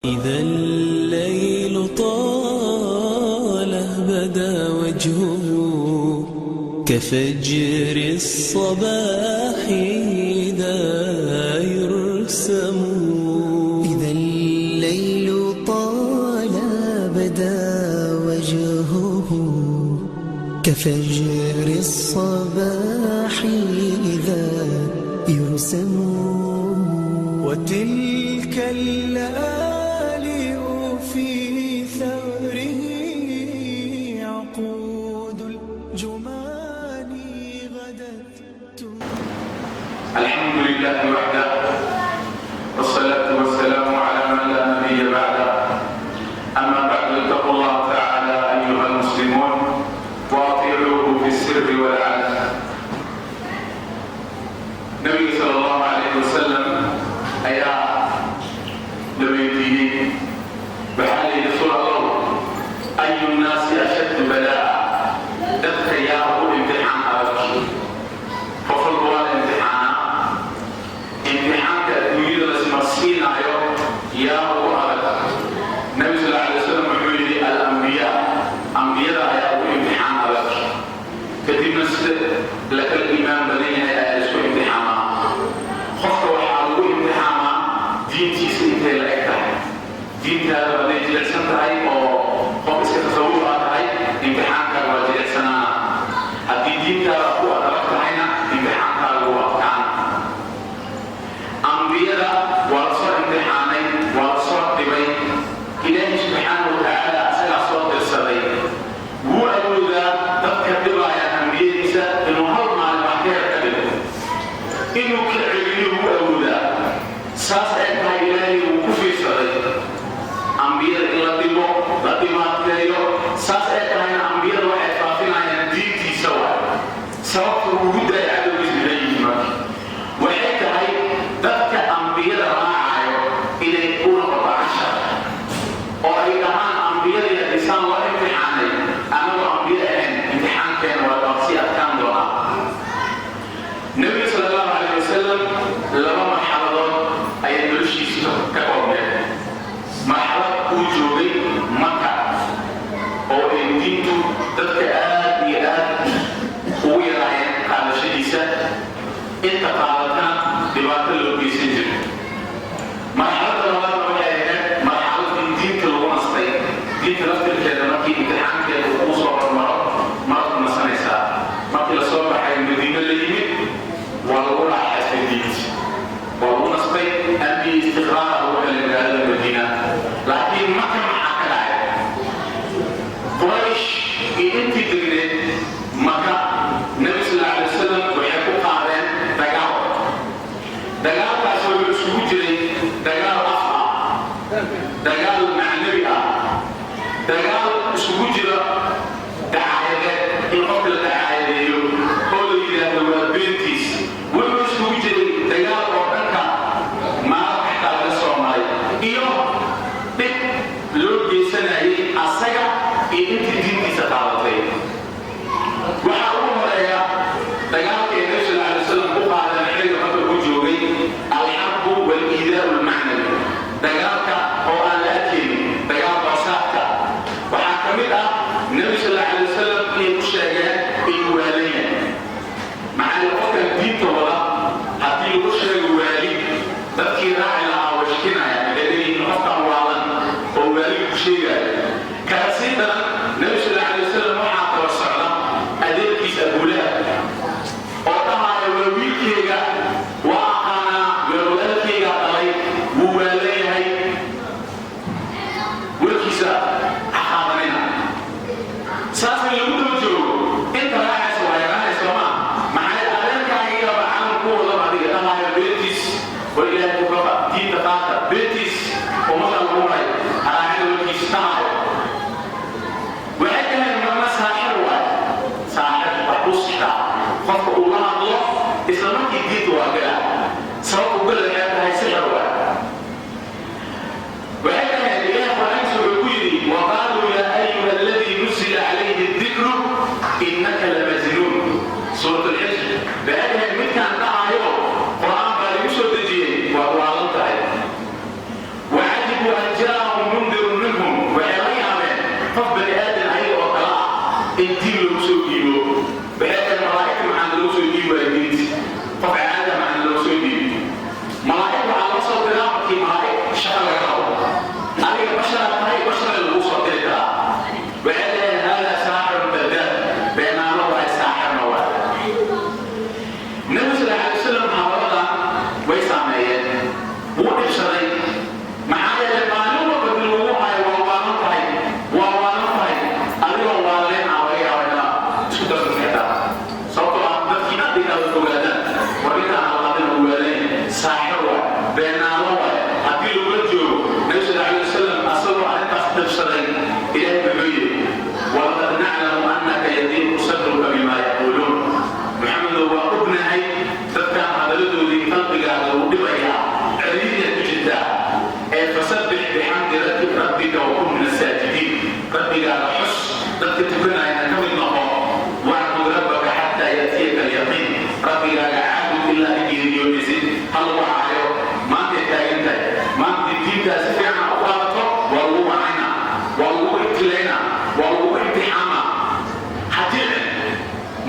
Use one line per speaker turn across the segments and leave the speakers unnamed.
إذا الليل طال بدا وجهه كفجر الصباح إذا يرسم.
إذا الليل طال بدا وجهه كفجر الصباح إذا يرسم.
وتلك اللآلئ في ثغره عقود الجمان غدت.
الحمد لله وحده، والصلاة والسلام على من لا نبي بعده. أما بعد، اتقوا الله تعالى أيها المسلمون وأطيعوه في السر والعلن. Nabiga sala Allahu calayhi wasalam ayaa la weydiiyey, waxaa la yidhi: "Rasuul Allow, أي الناس أشد بلاء?" Dadka yaa ugu imtixaan adag? Qof walba waa la imtixaanaa. Imtixaanka adduunyada lasmarsiinaayo yaa ugu adag? Nabi sal alay wasalam wuxuu yidhi: "الأنبياء." Ambiyada ayaa ugu imtixaan adag. Kadibna sida la kala iimaan badan yahay ayaa isku imtixaamaa. Qofka waxaa lagu imtixaamaa diintiisa intay la eg tahay. Diintaada hadday jilicsan tahay oo qof iska tasawuf aa tahay, imtixaankaaga waa jilicsanaana. Haddii diintaada ku adag tahayna, imtixaankaaga wuu adkaana. Ambiyada waa la soo imtixaanay, waa la soo dhibay. Ilaahi subxaana wa tacaala asagaa soo dirsaday. Wuu awoodaa dadka dhibaaya ambiyadiisa inuu hal maalin wax ka yar ka dhigo, inuu ka celiyo wuu awoodaa. Saas ay tahay, Ilaahay wuu ku fiirsaday ambiyada in la dhibo, la dhibaateeyo. Saas ay tahayna, ambiyada waxay faafinayaan diintiisa. Waay sababta ugu daaya cadowgiis maxay yihiin? Marka waxay tahay dadka ambiyada raacayo inay u noqoto cashar oo ay dhahaan: "Ambiyada insaan loo imtixaanay, anagoo ambiye ahayn imtixaankeena waa sii adkaan doonaa." Nebiga sala Allahu calayh wasalam laba marxaladood ayay noloshiisa ka koobneed. Marxalad uu joogay Maka oo ay diintu dadka aad iyo aad ugu yaraayeen qaadashadiisa, inta qaadatana dhibaato loo geysan jiro. Marxaladda labaadna waxay ahayd marxaladii diinta lagu nastay. Diinta laftirkeeda markii imtixaankeeda uu kuu soo hormaro, maad ku nasanaysaa. Markii lasoo baxay, Madiino la yimid, waa lagu raaxaystay diinti, waa lagu nastay, amni, istiqraara lagu helay magaalada Madiina. Laakiin Maka maxaa ka dhacay? Quraysh iyo intii degneed Maka Nabi sal alay wasalam waxay ku qaadeen dagaal. Dagaalkaas wuxuu isugu jiray dagaal af ah, dagaal macnawi ah, dagaal isugu jira dacaayadeed, in qofka la dacaayadeeyo oo la yidhaahdo waa beentiis. Wuxuu isugu jiray dagaal oo dhanka maalka xataa laga soo maray iyo dhib loo geysanayay asaga iyo intii diintiisa qaadatay. Waxaa ugu horeeya dagaalka ee Nabi sal alay wasalam ku qaadan xilliga marka uu joogay: الحرب والإيذاء المعنوي, dagaalka oo aan la arkaynin, dagaal boosaadka. Waxaa ka mid ah Nabi sal alay wasalam inay ku sheegeen inuu waalan yahay. Maxaa yeele, qofkan diinta wada haddii lagu sheego waali, dadkii raaci lahaa way shakinaya. Waxay leeyihiin: "Qofkan waalan oo waaligu ku sheegaya." Kala sii daran, Nabi sal alay wasalam waxaa kala socda adeerkiis Abulahab oo dhahaya: "Waa wiilkeyga, waa aqaanaa, waa walaalkeygaa dhalay, wuu waalan yahay, warkiisa ha qaadanina." Saas in lagu daba joogo, inta raacaysa waa yaraanaysa, maa maxay adeerkaagiigaba camal ku wadaba adiga dhahaayo beentiis oo Ilaahay ku baqa, diinta qaata, beentiis oo markaa lagu maray haraacina warkiisa dhahaayo. Dadka tukanayana ka mid noqo. Wacbud rabbaka xataa yatiyaka alyaqiin. Rabbigaaga caabud ilaa ka geeriyoonaysid. Ha lagu caayo. Maantay taagan tahay. Maanta diintaa si fiican u qaadato, waa lagu wacayna, waa lagu ibtilayna, waa lagu imtixaama. Hajiicin.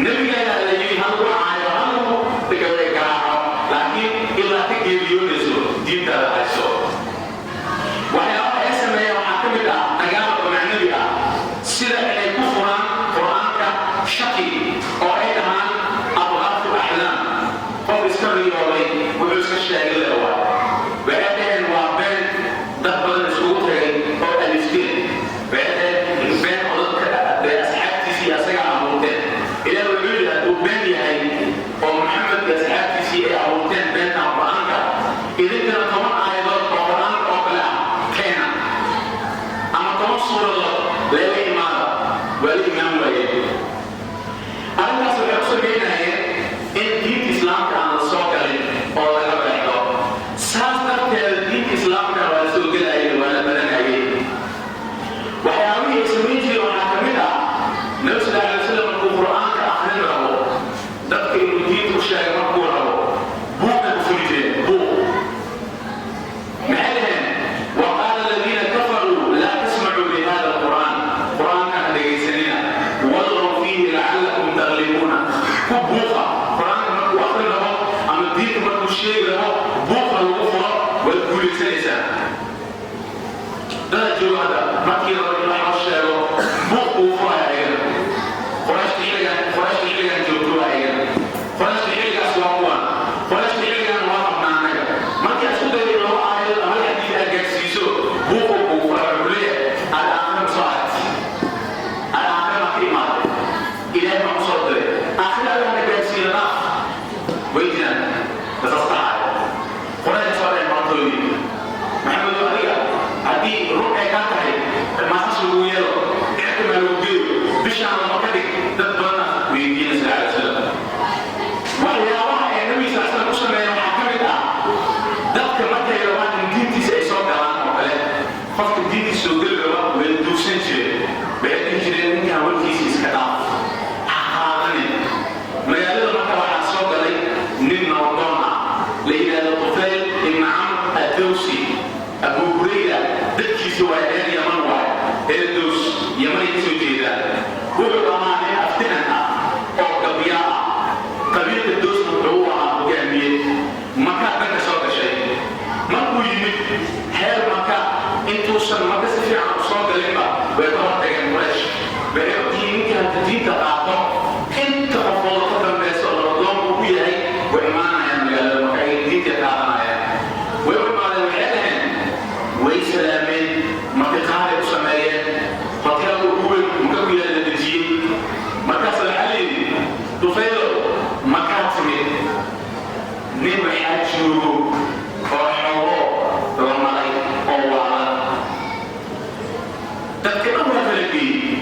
Nabigeena la yidhi ha lagu caayo, ha lagu garaaco, laakiin ilaa ka geeriyoonayso diintaada hayso. Waxyaabaha ay sameeyeen waxaa ka mid ah dagaal oo macnawi ah, sida inay ku furaan Qur-aanka shaki oo ay dhahaan adqaafu axlaam, qof iska riyooday wuxuu iska sheegay lewa. Waxay dhaheen waa been dad badan isugu tagay oo alifteen. Waxay dhaheen been oo dadka asxaabtiisii asaga abuurteen. Ilaah wuxuu yidhi, hadduu been yahay oo Maxamed iyo asxaabtiisii ay abuurteen beentan Qur-aanka, idinkana 10 aayadood oo Qur-aanka oo kale ah keena ama 10 suuradood leela imaada. Waa la imaan waayeen. Arrintaas waxay ku sameynayeen in diinta Islaamka aan la soo galin oo laga leexdo. Saas darteeda diinta Islaamka waa la soo gelayay, waa la baranayay. Waxyaabihii ay samayn jireen waxaa ka mid ah, Nabi sal alay wasalam markuu Qur-aanka akhrin rabo, dadka inuu diinta u sheegay markuu rabo, buuqay ku furi jireen. Buuq maxay dhaheen? Waqaala aladiina kafaruu laa tasmacuu lihada alqur'aan, Qur'aankan ha dhegaysanina, walqow fiihi lacallakum taglibuuna. Ku buuqa Qur'aanka markuu akhrin rabo ama diinta markuu sheegi rabo, buuqa lagu furo, waad guulaysanaysaa. Dada joogo hadda markii rabo in wax loo sheego, buuq uu furaya ayagana. Qorashta xilligan, Qorashta xilligan joogto waa ayagana. Qorashta xilligaas waa kuwan, Qorashta xilligan waa qabnaa annaga. Markii aad isku daydo in laba aayad ama hal xadiis aad gaarsiiso, buuqu kuu furaya. Wuxuu leeyahay, aad aakhira ma soo aragti? Aad aakhira ma ka imaaday? Ilaahay ma ku soo diray? Aakhira Allahna gaarsiiyo dhaaf. Way jiraan dasastaxaaya. Quraysh soo dheen martoodii, Maxamedow, adiga haddii run ay kaa tahay, maasas lagu yeelo, cirka maa lagu geeyo, bishaan lama ka dhig. Dad badanna weydiina sal alay wasalam. Waxyaabaha ee Nabiga sal slam u sameeya waxaa ka mid ah, dadka markay rabaan in diintiisa ay soo galaan oo kale, qofka diintiisa soo geli raba way duugsan jireen. Waxay dhihi jireen, ninkan warkiisa iska dhaaf, ha qaadanin. Magaalada marka waxaa soo galay nin nabadoon ah, la yidhahdo Tufayl ibn Camr Addowsi. Abu Hurayra dadkiisa waa reer Yaman, waay reer Dows, Yamanay kasoo jeedaan. Wuxuu ahaa nin aftihan ah oo gabyaa ah. Qabiilka Doosna wuxuu u ahaa hogaamiye. Makaa danka soo gashay. Markuu yimid heer Maka, intuusan Maka si fiican u soo galinba, way ka hortageen Quraysh. Waxay ogyihiin ninka hadda diinta qaato, inta qofooda ka dambaysa oo nabadoonku ku yahay way imaanayaan magaalada Maka, ay diinta qaadanayaan. Way u imaadeen, waxay dhaheen, way salaameen, martiqaaday u sameeyeen, hoteelka ugu weyn Maka ku yaala la dejiyey. Markaas waxaa la yidhi, Tufaylo, Makaa timid, nin waxaa joogo oo xoogo la maray oo waalan. Dadka dhan waa kala geeyey.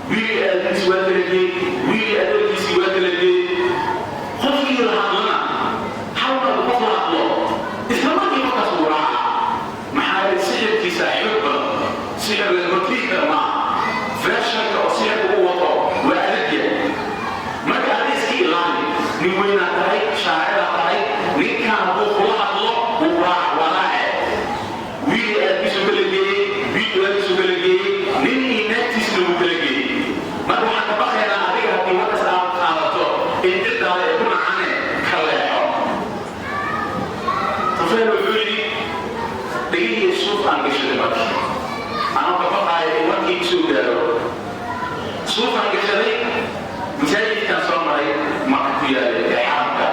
Wiilii aadkiisi waa kala geeyey, wiilii adeerkiisii waa kala geeyey. Qofkii la hadlana, hal mar qof la hadlo, isla markii qofkaas uu raaca. Maxaa yeelay sixirkiisa xoog badan, sixir la hortegi kara maaha. Versionka oo sixirka u wato waa adag yahay. Marka adi iska ilaali, nin weynaa tahay, shaaciraa tahay, ninkan hadduu kula hadlo wuu raaca, waa raace. Wiilii aadkiisu kala geeyey, wiilkii aadkiisu kala geeyey, nin iyo naagtiisna wuu kala geeyey. Marka waxaan ka baqaynaa adiga haddii markas aad qaadato in ciddaada ay ku nacane, ka leexo. Tufayl wuxuu yidhi, dhegihii suuf aan gashaday markii anoo ka baqaaya in markii isoo gaaro, suufaan gashaday. Masaajidkan soo maray Maka ku yaalay ee xaramka,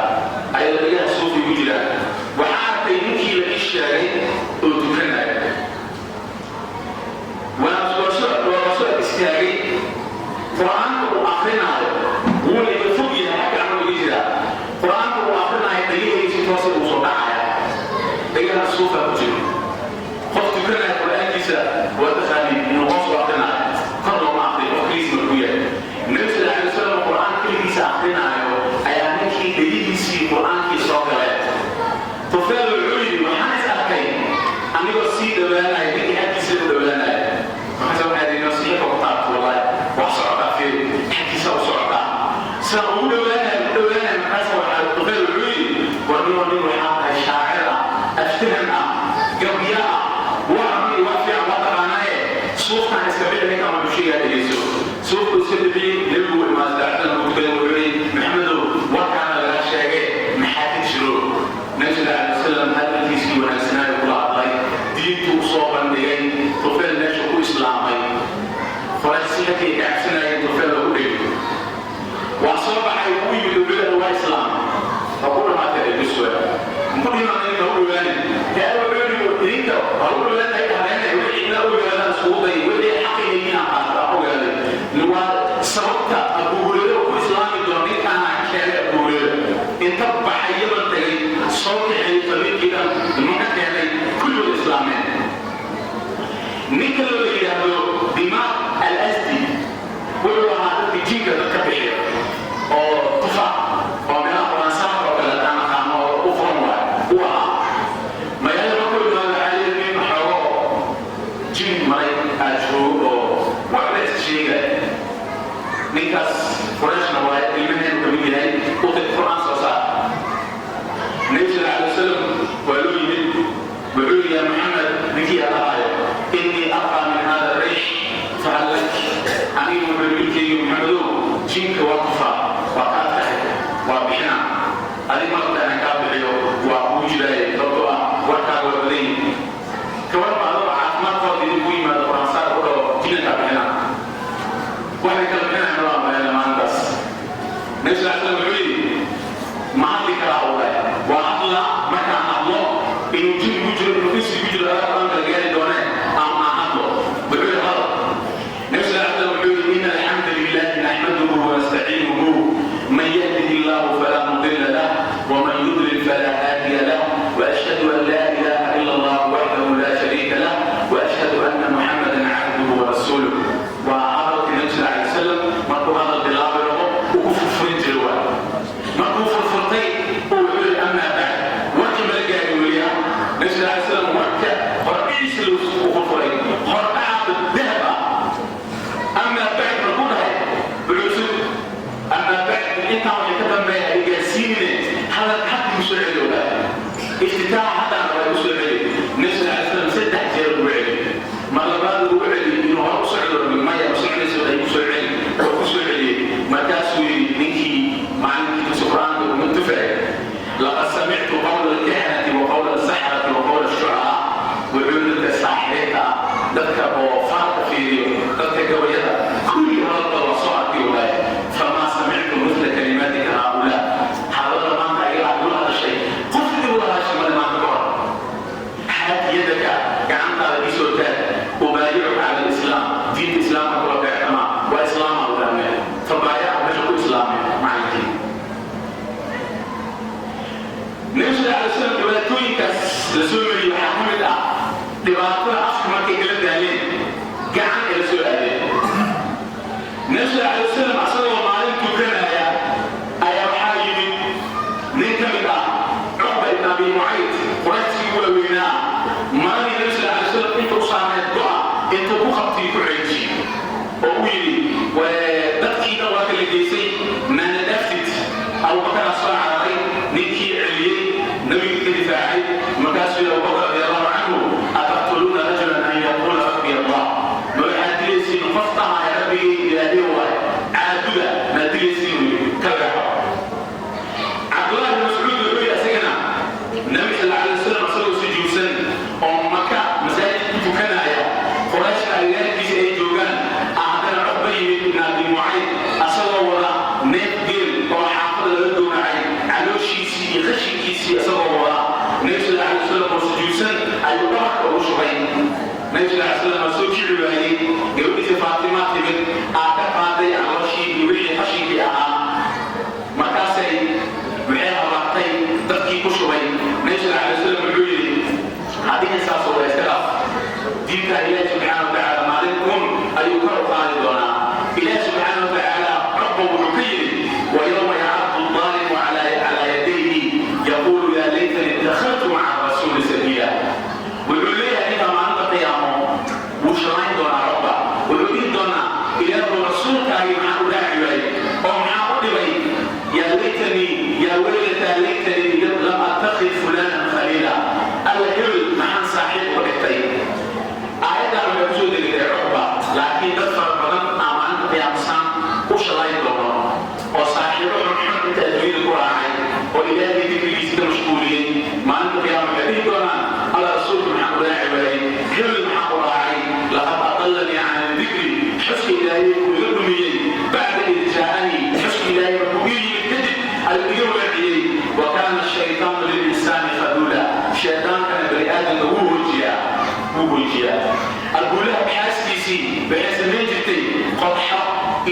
ayadoo dhegaha suuf igu jiraan, waxaa arkay ninkii la ii sheegay oo tukanaya. Waa soo ag istaagay. Qur-aanka uu akrinaayo, wuuna iga fog yahay, xagga anu iga jiraa. Qur-aanka uu akrinaayo dhegahaysi toose uu soo dhacaya. Dhegaha suufaa ku jiro. Qof tukanaya Qur-aankiisa waa taqaaniin inuu hoos u akrinaayo, kor looma akriyo qof keligiis markuu yahay. Nabi sal alay wasalam Qur-aan keligiisa akrinaayo ayaa ninkii dhegihiisii Qur-aankii soo galeen. Tufeel wuxuu yidhi, waxaan is arkay anigoo sii dhawaanaya, ninkii xaggiisa u dhawaanaya. Markaas waxaa yidhi, nasiixo ku taabto, wallahi wax socda. Bixi ninkan wuxuu sheegaa dhegeyso. Suufku iska bixiyey, nebigu imaad dacdan uu tukaday, wuxuu yidhi: "Maxamedow, warkaana lagaa sheegay, maxaa ka jiro?" Nabi sal alay wasalam hadalkiisii wanaagsanaayo kula hadlay, diintuu usoo bandhigay. Tufeel meesha ku islaamay. Quraysh sixirkay ka cabsanayeen Tufeel lagu dhegi waa soo baxay, uu yimid, wuxuu waa islaam, waa ku dhamaatay biswa muku dhimaan idinka u dhowaanin. Yaa wuxuu yidhi: "Idinka ha u dhowaan ay dhahdeen, wixii ina ogaadaan iskugu day, wixii xaqiga inaan qaato aan ogaaday." Waa sababta Abu Hurayra ku islaami doono. Ninkaana keenay Abu Hurayra inta baxay Yaman tagay, soo kaxeeyey qabiilkii dhan, nimanka keenay, kulligood islaameen. Ninka loo yidhaahdo Dimaaq Al Asdi wuxuu ahaa dadka jinka dadka bixiya oo tufa oo meelaha quraansaarka oo kale aan aqaano oo u furan waay u ahaa. Magaalada markuu imaado waxaa layidhi nin xoogo jin maray aa joogo oo wax la iska sheegaya. Ninkaas Qurayshna waaye, ilmaheenu ka mid yahay, u tag, Qur'aan soo saar. Nabi sal alay wasalam waa loo yimid. Wuxuu yidhi: "Yaa Maxamed, ninkii aad ahaayo, innii arqaa min hada riix, fahal lak?" Anigu wuxuu wiilkaygi Maxamedow, jinka waa tufaa, waa kaa tahay, waa bixina, adig marka inaan kaa bixiyo waa kuu jiraaye, sababtoo ah warkaaga waa badan yihi. Kawarba adoo caafimaadkooda idinku yimaado, quraansaar ku dhaho jinankaa bixina, waxay kala bixinaya malaa malayna maalintaas. Nabi sal slam wuxuu yidhi: "Ma hadli karaa?" Uu dhahay: "Waa hadlaa. Markaan hadlo inuu jin ku jiro, inuu insi ku jiro, adaa Qur-aanka la gaari doonee, aan hadlo." Wuxuu yidhi: "Hadal." Nabi sal slam wuxuu yidhi: "Ina alxamda lillahi naxmaduhu wanastaciinuhu, man yahdihi allahu falaa mudilla lah, waman yudlil falaa haadiya lah, waashhadu an laa ilaha ila allah waxdahu laa shariika lah, waashhadu anna Muxamadan cabduhu warasuuluh." Waa hadalkii Nabi sal alay wasalam markuu hadal bilaabi rabo uu ku furfurin jiray. Waay markuu furfurtay uu wuxuu yidhi: "Amaa bacd." Warkii mala gaari weliya. Nabi sal alay slam warka hordhiisa lagu furfuray, hordhaca dahab ah. "Amaa bacd" markuu dhahay, wuxuu: "Amaa bacd, intaan waxay ka dambeeya ay gaarsiinine, hadal hadda igu soo celi." Ogaa iftitaaxa haddaan rabaa, igu soo celi. Nabi sal alay slam saddex jeer ugu celi. Mar labaad ugu celi, inuu hore u socdo rabbi, maya, u soconayso, ay ku soo celi. Oo ku soo celiyey. Markaasuu yidhi ninkii macallinkii dugsi Qur-aanka uma tufay: "Laqad samictu qawla alkahanati wa qawla alsaxrati wa qawla ashucaraa." Wuxuu dadka saaxiriinta ah, dadka oo faarka fiiriyo, dadka gabayada, kulli hadalka waa soo arkay waaye. "Famaa samictu mithla kalimaatika haaulaa." Hadalada maanta ayaga aad ula hadashay qof igula hadashay male maanta ka hor. "Haat yadaka," gacantaada iisoo taag. "Ubaayicuka cala alislaam," diinta islaamka kula beectama, waa islaama udaame. Fabaayaca, meesha ku islaamay macalinkii. Nabi sal alay slam dhibaatooyinkaas la soo mariyey waxaa ka mid ah dhibaatada afka markay kala daaleen, gacan ay la soo aadeen. Nabi sal alay wasalam asagoo maalin tukanaya ayaa waxaa yimid nin ka mid ah Cuqba ibn Abi Mucayd, Qurayshkii waaweynaa. Maradii Nabi sal alay wasalam inta u saarneed go'a intuu ku qabtay ku ceejiyey oo uu yidhi: "Dadkii dhan waa kala geysay, maana dhaftid." Abubakaraa soo cararay, ninkii celiyey, nabiga ka difaacay. Markaasuu yidhi Abubakar radi allahu canhu: "Ataqtuluuna rajulan an yaquula rabbi Allah?" Ma waxaad dilaysiin qof dhahaya rabbigay ilaahay waaye, caabuda? Maad dilaysiin? Uu yidhi: "Ka leexo." Cabdullahi bin Mascuud wuxuu yidhi asagana Nabi sal alay wasalam asagoo sujuudsan oo Maka masaajid ku tukanaya, Qurayshka agagaarkiisa ay joogaan, haddana Cuqba yimid ibn Abi Mucayd asagoo wada neef geel oo xaafada laga gowracay, calooshiisii iyo qashinkiisii asagoo wada. Nabi sal alay wasalam oo sujuudsan ayuu dhabarka ugu shubay. Nabi sal alay slam waa soo kici waayey. Gabadhiisa Faatima timid, aa ka qaaday calooshii iyo wixii qashinkii ahaa. Markaasay waxay habaartay dadkii ku shubay. Nabi sal alay wasalam wuxuu yidhi: "Haddii saas oo iska dhaaf, diinta Ilaahi subxaana wa tacaala maalin un ayuu kor u qaadi doonaa." Ilaahi subxaana wa tacaala Cuqba wuxuu ka yidhi: "Wa yowma yacaddu aldaalimu calaa yadayhi yaquulu yaa laytani ittakhadtu maca rasuuli sabiila." Wuxuu leeyahay ninka maalinta qiyaamo wuu shalayn doonaa Cuqba, wuxuu dhihi doonaa: "Ilaahu, rasuulkaagii maxaa u raaci waayey oo maxaa u dhibay? Yaa laytanii, yaa weylataa, laytanii lam attakhid fulanan khaliila. Alla, hebel maxaan saaxiib uga dhigtay?" Aayaddan waxay kusoo degtay Cuqba, laakiin Xuska Ilaahay uu iga dhumiyey. Bacda id jaa'anii, xuska Ilaahay markuu ii yimid kadib ayuu iga weeciyey. Wa kaana ashaytaanu lilinsaani khaduula, shaytaankana bani aadamka wuu hoojiyaa, wuu hoojiyaa. Abulahab xaaskiisii waxay samayn jirtay qodxo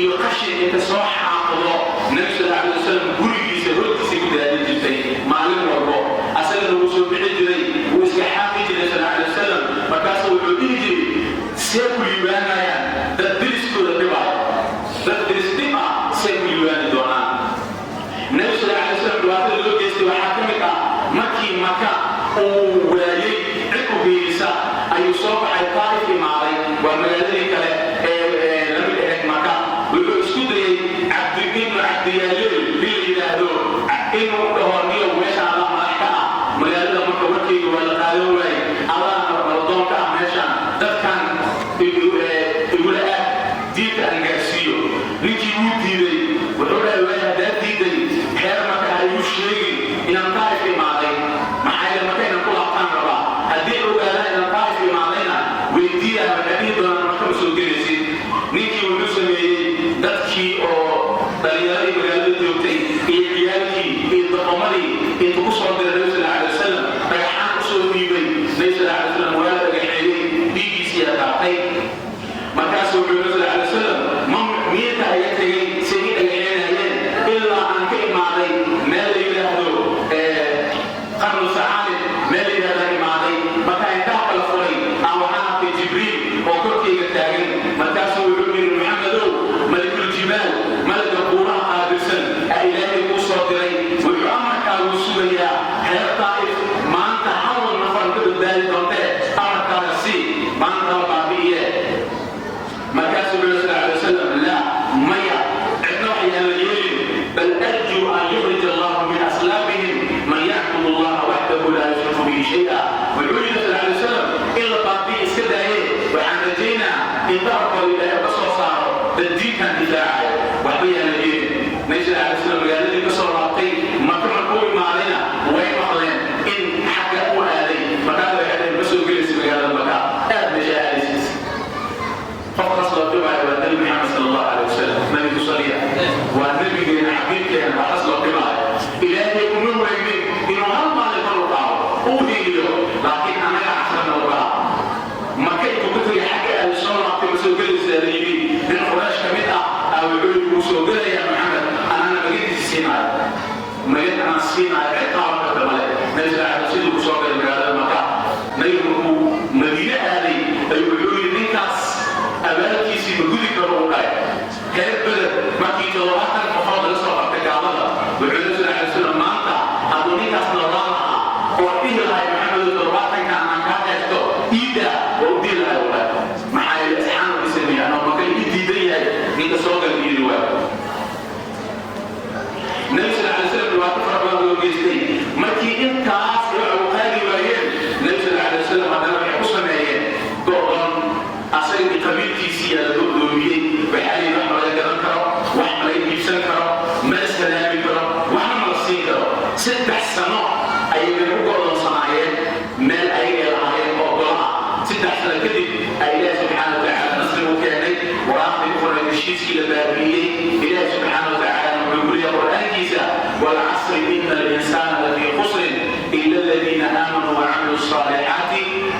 iyo qashin inta soo xaaqdo, Nabi sal alay wasalam gurigiisa hortiisa ku daadin jirtay maalin walbo. Asagana wuu soo bixi jiray, wuu iska xaaqi jiray sal alay wasalam. Markaasu wuxuu dhihi jiray: "See ku liibaanayaan dad deriskooda dhibaayo? Dad deris dhib ah see ku liibaani doonaan?" Nabi sal alay wasalam dhibaatada loo geystay waxaa ka mid ah markii Maka uu waayey cid u geeyisa, ayuu soo baxay, Taa'if imaaday. Waa magaaladii kale ee lamid ahayd Maka. Wuxuu isku dayey Cabdi ibnu Cabdiyaaleel nin la yidhaahdo inuu dhaho: "Niyow, meeshaan adaa madax ka ah magaalada marka, warkeyga waa la qaadan waayey, adaana nabaddoon ka ah meeshaan, dadkan igula aad diinta aan gaarsiiyo." Ninkii wuu diiday. Wuxuu dhahay: "Waay, haddaa diiday, reer Maka ha igu sheegin inaan Taa'if imaaday. Maxaa yeele Maka inaan ku laabtaan rabaa. Haddii ogaadaan inaan Taa'if imaadayna, weydiiyaa, waxay dhihi doonaan Maka ma soo gelaysid." Ninkii wuxuu sameeyey dadkii oo dhalinyaradii magaalada joogtay iyo ciyaalkii iyo doqomadii intuu ku soo diray Nabi sal alay wasalam, dhagaxaan usoo dhiibay. Nabi sal alay wasalam waa la dhagaxeeyey, dhiiggiisiyaa daatay. Markaasuu wuxuu yidhi sal alay wasalam: "Ma miyirka iga tegey say ii dhagaxeenayeen ilaa aan ka imaaday meel la yidhaahdo Qarnu Sacaalib, meel la yidhahda imaaday. Markaa indhaha kala furay aan waxaan arkay Jibriil oo korkayga taagan. Markaasuu wuxuu yidhi: 'Maxamedow, malikul jibaal, malaga buuraha qaabilsan aa Ilaahay kuu soo diray. Wuxuu amarkaagu sugayaa. Reer Taa'if maanta hal nafar ka badbaadi doontee, amarkaaga sii, maanta la baabi'iye.'" Markaasuu wuxuu sal alay wasalam: "Laa, maya, cidna wax yaan la yeelin. Bal arjuu an yukhrij allahu min aslaabihim man yacbud allaha waxdahu laa yushriku bihi shay'a." Wuxuu yidhi sal alay wasalam: "In la baabi'i iska daaye, waxaan rajaynaa in dhabarkooda Ilaahay ka soo saaro dad diinkan difaacayo. Waxba yaan la yeelin." Nabi sal alay wasalam magaaladii ka soo laabtay. Maka markuu imaadayna way maqleen in xagga uu aaday. Markaas waxay dhaheen: "Ma soo gelaysa magaalada Maka, aad meesha aadaysid." Qofkaas loo dhibaayo waa Nabi Maxamed sal allahu alay wasalam. Nabi ku saliya, waa nabigeena, xabiibkeena. Waxaas loo dhibaayo Ilaahay uma weynin inuu hal maalin kor u qaado, uu hiiliyo, laakiin annaga casharna ugaa. Maka intuu ka tegay xagga aad soo laabtay, ma soo gelaysaa la yidhi. Nin Quraysh ka mid ah aa wuxuu yidhi: "Wuu soo gelayaa Maxamed, anana magadiisa siinaayo, magan anaan siinaayo, cid qaaban karta male." Nabi sal alay siduu ku soo galay magaalada Maka. Nabigu markuu Madiine aaday ayuu wuxuu yidhi: "Ninkaas abaalkiisii ma gudi karo," uu dhahay. Reer Beder markii 70 qofood laga soo qabtay gaalada, wuxuu yidhi sal alay wasalam: "Maanta hadduu ninkaas noolaan lahaa oo dhihi lahay, Maxamedo, 70-ka anaan kaa dheerto iida, waa u dihi lahay," uu dhahay. "Maxaa yeele isxaan ii sameeyey anoo Maka ii diidan yahay, ninka soo gal yidhi." Waa Nabi sal alay wasalam dhibaato fara badan loo geystay. Markii intaas ay u qaadi waayeen Nabi sal alay wasalam, haddana waxay ku sameeyeen go'doon. Asaga iyo qabiilkiisii yaa la go'doomiyey. Waxaa la yidhi: wax ma laga gadan karo, wax ma laga iibsan karo, ma la salaami karo, waxna ma la siin karo. 3 sano ayay bay ku go'doonsanaayeen meel ayagay lahaayeen oo golo ah. 3 sano kadib ay Ilaahi subxaana wa tacaala nasri u keenay, waraaqdii ku qoray heshiiskii la baabi'iyey. Ilaahi subxaana wa tacaala wuxuu ku leeyahay Qur'aankiisa: "والعصر إن الإنسان لفي خسر إلا الذين آمنوا وعملوا الصالحات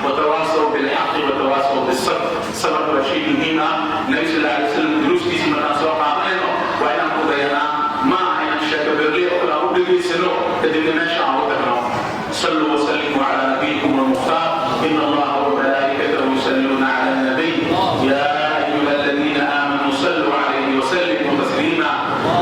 وتواصوا بالحق وتواصوا بالصبر." صبر waa shay muhiim ah. Nabi sal alay wasalam duruustiisii markaan soo qaadanayno waa inaan ku dayanaa, ma aha inaan sheeko berley oo kale aan u dhegaysano, kadibna meesha aan u tagno. صلوا وسلموا على نبيكم المختار. إن الله وملائكته يصلون على النبي، يا أيها الذين آمنوا صلوا عليه وسلموا تسليما.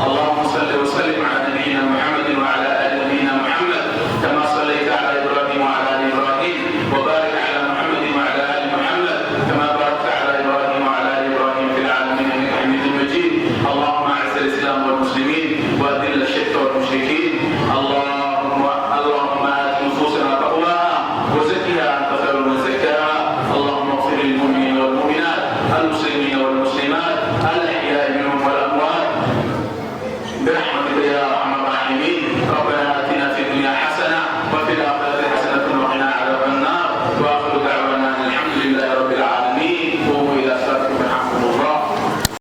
اللهم صل وسلم على نبينا محمد وعلى آل نبينا محمد كما صليت على إبراهيم وعلى آل إبراهيم، وبارك على محمد وعلى آل محمد كما باركت على إبراهيم وعلى آل إبراهيم في العالمين إنك حميد مجيد. اللهم أعز الإسلام والمسلمين وأذل الشرك والمشركين. اللهم اللهم آت نفوسنا تقواها وزكها، أنت خير من زكاها. اللهم اغفر للمؤمنين والمؤمنات، المسلمين والمسلمات.